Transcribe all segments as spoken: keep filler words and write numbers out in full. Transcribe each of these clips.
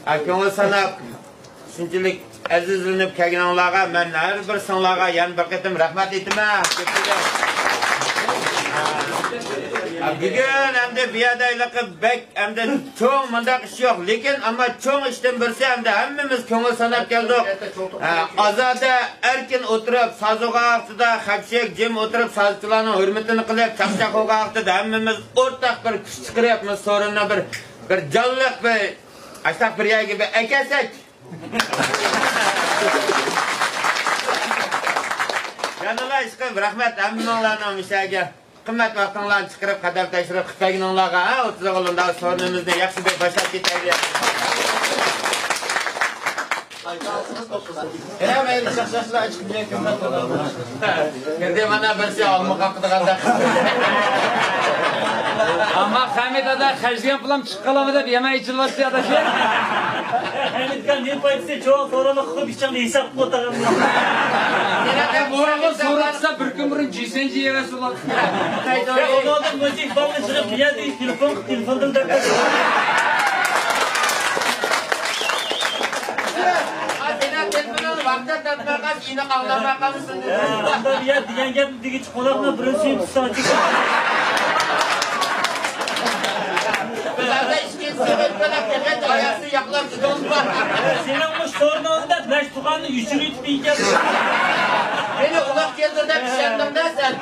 ھە، كۆڭۈل ساناپ، شۇنچىلىك ئەزىزلىنىپ كەلگىنىڭلارغا مەن ھەر بىرسىڭلارغا يەنە بىر قېتىم رەھمەت ئېيتىمەن. ھە، بۈگۈن ئەمدى بۇ يەردە ھېلىقى بەك ئەمدى چوڭ مۇنداق ئىش يوق، لېكىن ئەمما چوڭ ئىشتىن بىرسى ئەمدى ھەممىمىز كۆڭۈل ساناپ كەلدۇق. ھە، ئازادە، ئەركىن ئولتۇرۇپ، ساز ئۇرغان ۋاقتىدا خەپشەك جىم ئولتۇرۇپ، سازچىلارنىڭ ھۆرمىتىنى قىلىپ، چاقچاق ئۇرغان ۋاقتىدا ھەممىمىز ئورتاق بىر كۈچ چىقىرىپ، مۇشۇ سورۇننى بىر، بىر جانلىق بىر، ئاشتاق بىر يەرگە بىر ئەكەلسەك. يەنىلا ئىشقىلىپ رەھمەت ھەممىڭلارنىڭ مۇشۇ يەرگە قىممەت ۋاقتىڭلارنى چىقىرىپ، قەدەم تەشرىپ قىلىپ كەلگىنىڭلارغا، ھە، ئوتتۇز ئوغلۇمدا سورۇنىمىزنى ياخشى بىر باشلاپ كېتەيلى. يەنە مەيلى چاقچاقلار ئېچىپ كېلىپ كىردى مانا بىرسى ئالما قاقىدىغاندەك. ئەمما خەمىت ئادا خەجلىگەن پۇلام چىققانلامۇ دەپ يەنە ئېچىلىۋاتىدۇ ئاداش. خەمىتكە نېمە پايدىسى؟ چوڭ سورۇننى قىلىپ ئىچىڭنى ھېساب قىلىپ ئولتۇرغان. بۇرۇنغۇ سورۇن قىلسا بىر كۈن بۇرۇن جىسەنجى يەۋەس بولاتتى. يا، ئۇنىڭدىن مۇشۇ ئىقبالنى چىقىپ، بۇ يەردە تېلېفون، تېلېفوندىن دەپ. سېنىڭ تېلېفونۇڭنى ۋاقتىدا تارتمايقانسا، ئېنىق ئاڭلىماي قالىسەن. ئاندا بۇ يەر دېگەن گەپنى دېگۈچە قۇلاقنى بىرىنچى يۇمۇپ تۇرساڭ چىقىدۇ. بۇلاردا ئىككىنچى سۆزلەپ بېرىپ، ئاياغسى ياقلاپ كېتىۋاتىدۇ. سېنىڭ مۇشۇ سورۇنۇڭدا نەچچە تۇغاننى ئۆچۈرۈۋېتىپ ئىكەن. مېنى ئۇلاق كەلدى دەپ ئىشەندىڭ-دە سەن.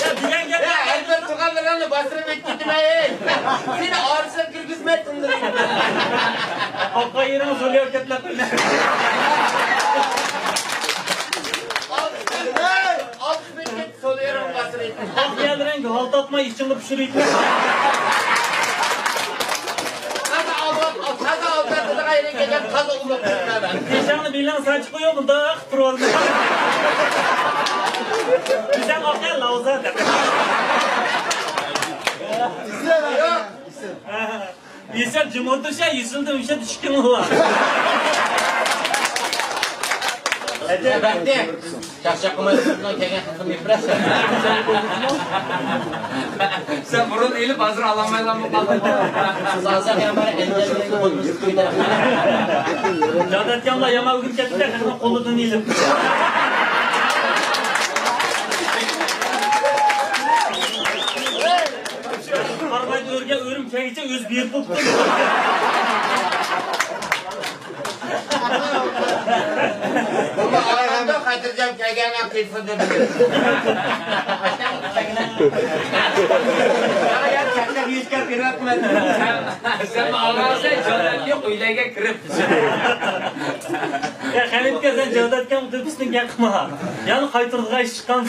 يا، دېگەن گەپ. يا، ھەر بىر تۇغانلىرىڭنى باستۇرۇپ ئۆتۈپ كېتىمەن، ھەي. سېنى ئارىسىغا كىرگۈزمەي تىندىرىمەن. قاپقان يېرىڭ زورلاپ كەتلەپ. ئالتە، ھەي، ئالتە. سول يېرىڭ باستۇرۇۋېتىڭ. ئاق يەرلىرىڭگە ھالتاتماي ئىچىڭنى پىشۇرۇۋېتىڭ. تازا ئالدىراپ، تازا ئالدىرىتىدىغان يېرىڭگە كەلگەن تازا ئۇلۇغ. پېشاڭنى بېلىڭ سانچىپ قويۇڭ، مۇنداق تۇرۇۋالماي. دېسەڭ ئاق يەر لاۋزا دەپ. يوق. ئېسىل جىم ئولتۇرسا، ئېسىلدىن ئۈچەت ئىككىڭ بار. ئەلۋەتتە. چاقچاق قىلماي، ئۇستىدىن كەلگەن قىزنى يېپىرەسەن. سەن بۇرۇن ئېلىپ، ھازىر ئالالمايدىغان بولۇپ قالدىڭ. سىز ئالساق يامار، ئەنجەلگىنىڭنى قولىمىزغا قويدى. جاداتكانلار يامان ئۆگىنىپ كەتتى، قىزنىڭ قولىدىن ئېلىپ. قارىمايدۇ ئۆرگە، ئۆرۈم كەلگىچە ئۆزى بېرىپ بوپتۇ. بۇمۇ ئايرىلدى، خاتىرجەم كەلگەن تېلېفوندا بىلدىم. سەن ئاغرىسەن، جاداتكە ئۆيلەرگە كىرىپ. يا، خەمىتكە سەن جاداتكەن تېپىستىن گەپ قىلما. يەنە قايتۇرىدىغان ئىش چىققان.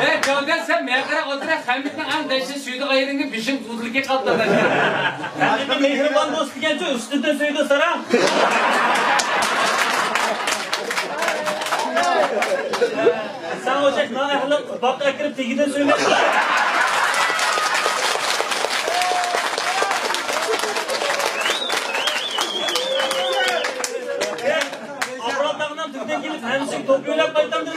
ئەي، جادات، سەن مەقەرە ئولتۇرا، خەمىتنىڭ ئەڭ دەشتى سۈيدى غەيرىڭگە بېشىڭ دۇدلىكى قاتلىدى. خەمىتنىڭ مېھرىبان دوستى ئىكەنچۇ، ئۈستىدىن سۈيدى سارا. سەن ئوشاق نائەھلى باغقا ئەكىرىپ تېگىدىن سۆيمەكچى. ئابرال تاغنىڭ تۈۋىدىن كېلىپ ھەممىسىگە توپا يۆلەپ قايتامدۇ؟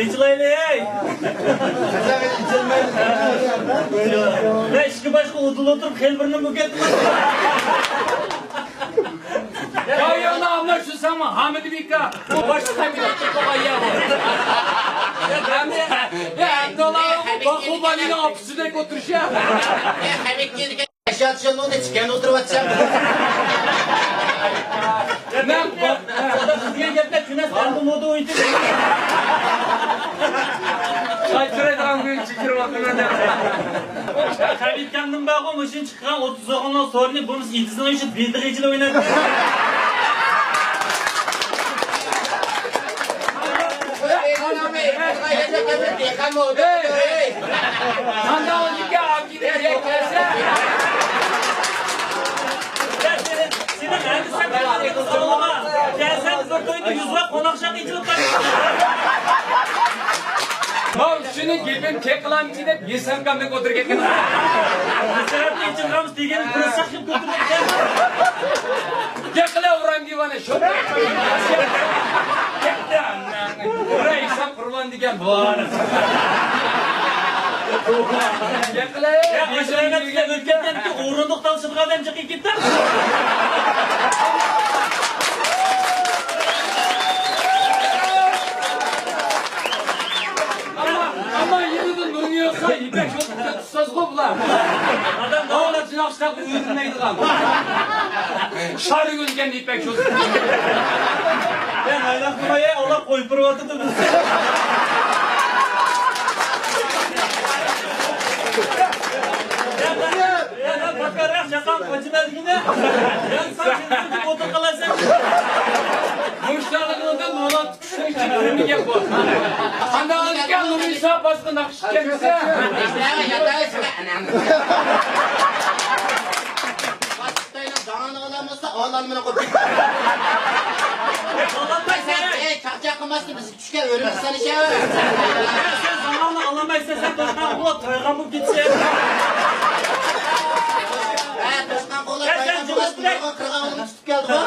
ئېچىلايلى ھەي! مەن ئىككى باشقا ئۇدۇل ئولتۇرۇپ خېلى بىرنى بۇ كەتتىم. يا يانا ئاملا شۇ سەنمۇ ھامىدبىكا. بۇ باشقا تەبىئەتكە قويغان يا بۇ. يا ئابدۇللا، بۇ بالىنىڭ ئاپىسىدەك ئولتۇرۇش يا. ياشاتىشىڭنىڭ نەچچە كەن ئولتۇرۇۋاتىسەن. مەن دېگەن گەپلەر كۈنەس ئەمدى مودا ئويتىدى. قايتۇرىدىغان كۈن چېكىرىۋاتىمەن دەپ. خەمىتكەمدىن بارغۇ مۇشۇنچە چىققان ئوتتۇز ئوغۇلنىڭ سورۇنى بولمىسا ئېتىزنىڭ ئىچىدە بېلىدىغى ئىچىدە ئوينايدۇ. قانداق ئولتۇركەن ئاكىنى دېگەن كەلسە. سېنىڭ ھەدىسەڭ كەلسەڭ بىر تويدا يۈز بار قوناق شاق ئېچىلىپ قالىدۇ. ماۋۇ شۇنى گېپىم كەك قىلامىكىن دەپ، يېسەمكامدەك ئولتۇرۇپ كەتكەن. نەسىھەتنى ئېچىلغانمىز دېگەن بىر ساقىپ ئولتۇرۇپ كەتكەن. گەپ قىلە ئۇران دىۋانە شۇ. گەپتە ئەممەڭنى. بىر ھېساب قۇربان دېگەن بار. گەپ قىلە. يا، ماشىنا ئۆتۈپ كەتكەنكى ئورۇندۇق تالىشىدىغان ئادەم چىقىپ كېتىپتۇ. ئەمما، ئەمما يېنىدا نۇرى يوقسا، يىپەك يولى ئۇستازغۇ بۇلار. ئادەم داۋالاپ جىناق ئىشلار ئۆگىنمەيدىغان. شارى ئۆگەنگەن يىپەك يولى. يا، ھايلاپ تۇرماي، ئۇلار قويۇپ بېرىۋاتىدۇ بىز. يا، يا، پاتكارراق چاقام قوچىمەلگىنە. يا، سەن ئولتۇرۇپ قالىسەن. مۇشتاقلىقىڭدىن مۇرات. شۇنىڭ ئۈچۈن ئۆلمىگەن بۇ. قانداق ئىكەن نۇرى ساپ باشقا ناخشا ئىكەن دېسە. مەشنەگە ياتايسىلە ئانام. خىتاينىڭ داڭىنى ئالالمىسا، ئالالمىنى قويۇپ. ئەي، چاقچاق قىلماستىن بىز چۈشكەن ئۆرۈمچى سان ئىشەۋەر. سەن زاماننى ئالالمايسەن، سەن توشقان قۇلۇپ تويغان بولۇپ كېتىسەن. ھە، توشقان قۇلۇپ تويغان بولۇپ كېتىسەن. كەلدىغۇ.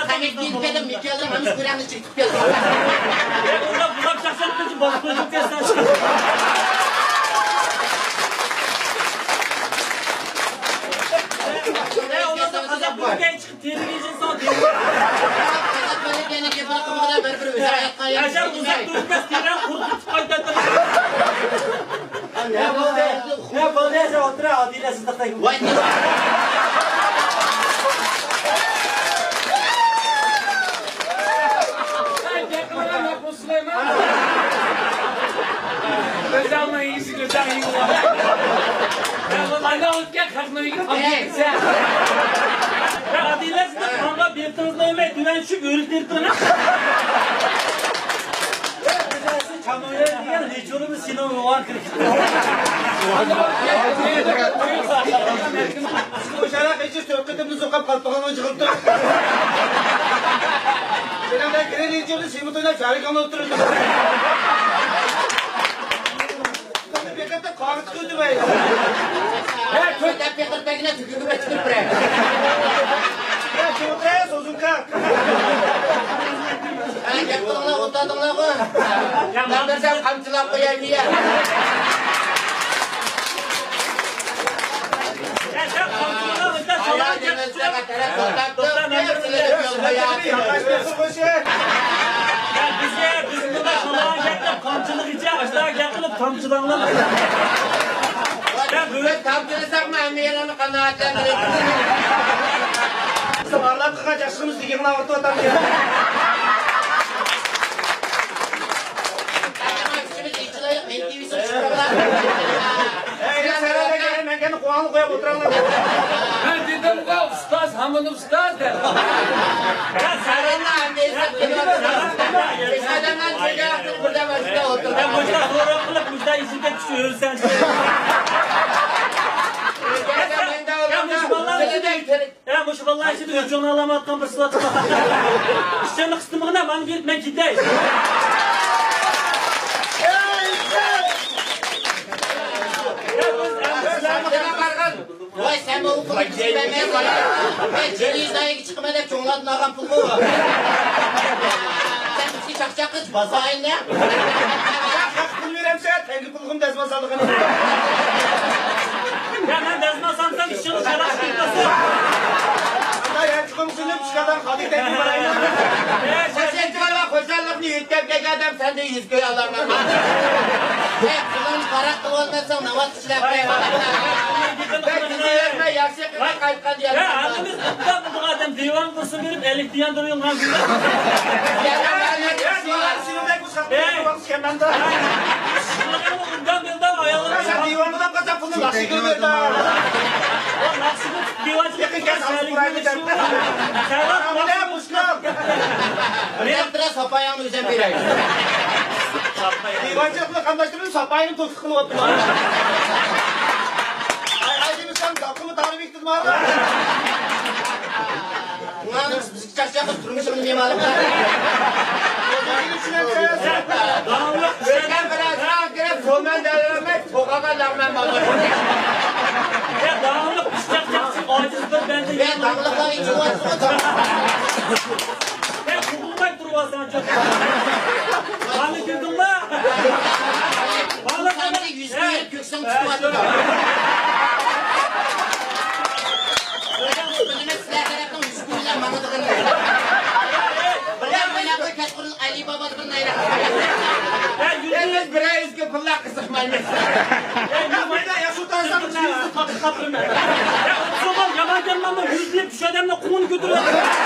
قەمەت كىيىپ كەلدىم، مىكەلدىن ھەممىسى كۆرەڭنى چېكىتىپ كەلدى. ئۇنداق بۇلاپ چاقسان بىزنى باسىپ قويۇپ كەتسەن. ئۇلاردا قازاق بىلمىگەن چىقىپ تېلېۋىزور ساڭا تېلېۋىزور. قازاق بىلمىگەن گېپىنى قىلمىغىن، بىر-بىر ئۆزى ئايتقان يەرگە ئاشاق ئۇزاق تۇرۇپ كەس تېلېۋىزور قۇرۇپ قايتاتتىم. نە بولدى؟ نە بولدى؟ سەن ئولتۇر، ئادىلە سىدىقتەك. ۋاي. ئۆزۈڭنىڭ ئىشى، ئۆزۈڭ يېگىن. ئانا ئۆتكەن خەقنىڭ ئۆيىگە قاپتىسەن. ئادىلە سىدىق خانغا بېرىپ تۇرۇپ، تۆۋەن چۈشۈپ ئۆرۈك تېرىپ تۇرۇڭ. كامىلە دېگەن نېچۈرمۇ سېنىڭ روۋان كىرىپ. مۇشۇنداق ئىچى تۆت قېتىمدىن سوقۇپ قالپىغىڭنى يىغىپ تۇر. سېنىڭ بىلەن كىرە نېچۈرنى سېمىت ئويناپ جارىكاڭدا ئولتۇرىدۇ. بىر قېتىم قاغا چىقىۋېتىمەن. ھە، تۆت دەپ بېقىرىپ بەرگىنە تۈكۈرگە بەتكۈرۈپ بېرەي. يا، چوڭ تۇرە، سوزۇنكا. ھە، گەپ قىلىڭلار، ئولتۇردۇڭلارغۇ. مەن بەرسەم قامچىلاپ قوياي دېگەن. يا، سەن قامچىلىغان ئۆتە سالاڭ گەپ قىلىپ. توختا، مەن بىر سىلەرگە يول قوياي. يا، بىزگە، بىز بۇنداق سالاڭ گەپ قىلىپ قامچىلىغىچە ئاشۇنداق گەپ قىلىپ تامچىلاڭلار. يا، بۈگۈن تامچىلىساقمۇ ھەممە يەرلەرنى قانائەتلەندۈرۈپ. بىز ئارىلاپ قىلغان جاشلىرىمىز دېگەنلەر ئوتۇۋاتامدۇ يا؟ ئەي، سەرەلەرگە مەن كەنە قوڭۇڭنى قويۇپ ئولتۇراڭلار. مەن دېدىمغۇ، ئۇستاز، ھامان ئۇستاز دەپ. يا، سەرەلەر ئەمدى ئېسىپ كېلىۋاتىدۇ. ئېسەدەمنىڭ چېگراسىنى بىردەم ئاشۇنداق ئولتۇرۇپ. يا، مۇشۇنداق سوراق قىلىپ، مۇشۇنداق ئېسىپ كەتكۈچە ئۆلسەڭ. يا، مۇشۇ بالىلار ئىچىدە ئۆزۈڭنى ئالاماتقان بىر سوراق. ئىشىڭنى قىستىمىغىنا، مانا كېلىپ مەن كېتەي. يا، بىز ئەمدى سىلەرنى ۋاي، سەن بۇ پۇلنى بىزگە بەرمەيسەن. مەن جىلى زايىگە چىقىمەن دەپ چوڭلاردىن ئالغان پۇلغۇ. سەن بىزگە چاقچاق قىلىش بازايىنى. پۇل بېرەمسەن، تەڭگە پۇلغىمۇ دەزمال سالىدىغان. يا، مەن دەزمال سالسام ئىشىڭىز ياراپ كېتىدۇ. ئاتا، يا، چوقۇم سېلىپ چىقىدىغان خالىي تەڭگە بارايلى. يا، سەن خۇشاللىقنى يۆتكەپ كەلگەن ئادەم سەندە يۈز كۆرەلەرمەن. يا، پۇلۇڭنى پاراق قىلىۋالمىساڭ ناۋات ئىشلەپ بەر. بەك ياخشى قىلغان قايتقان يا، يەردە. ھەممىمىز ئوبدان بىر ئادەم دىۋان قۇرسۇن بېرىپ، ئەللىك دىيان دۇرۇيۇڭ ھەم. يا، يا، يا، يا، يا، ئوبدان بىلدىڭ، ئايالىڭ. سەن دىۋانغا قالساڭ پۇلنى ناخشا كۆرۈپ ئۆتە. ناخشا دىۋان يېقىن كەلسە ئالىپ ئۇرايلى دەپ. سەن مۇشكۇل. بىر ھەپتىدە ساپاياڭنى ئۆزۈم بېرەي. دىۋانچىلىقنى قاملاشتۇرۇپ، ساپايىنى توسۇق قىلىۋاتىمەن. ئاي، ئاي، دېمىسەم، داققىمۇ تارىۋېتىپتىمەن. مانا بىز، بىزگە چاقچاق قىلىپ تۇرمۇشىمىزنى يېمەلىك. ئۆزىڭىزنى چۈشىنەمسىز؟ داۋاملىق چۈشەنمەي يا، قوغلىماي تۇرۇۋالساڭ، چوقۇم. بالىنى كۆردۈڭمۇ؟ بالىنى سەن بىر يۈز كۆرۈپ كۆكسىڭ تۇتۇۋاتىدۇ. بىلىمەن، سىلەر تەرەپنىڭ يۈز كۆرۈلەر ماڭىدىغىنىنى. بىلەن ئويناپ كەچقۇرۇن ئەلى بابا بىر نەيرە. يا، يۈز بىر يۈزگە پۇللار قىزىقمايمىز. يا، يا، يا، سۇلتان سەن يامان گەپ مانا، يۈز دېيىپ چۈش ئادەمنىڭ قوڭىنى كۆتۈرۈۋاتىدۇ.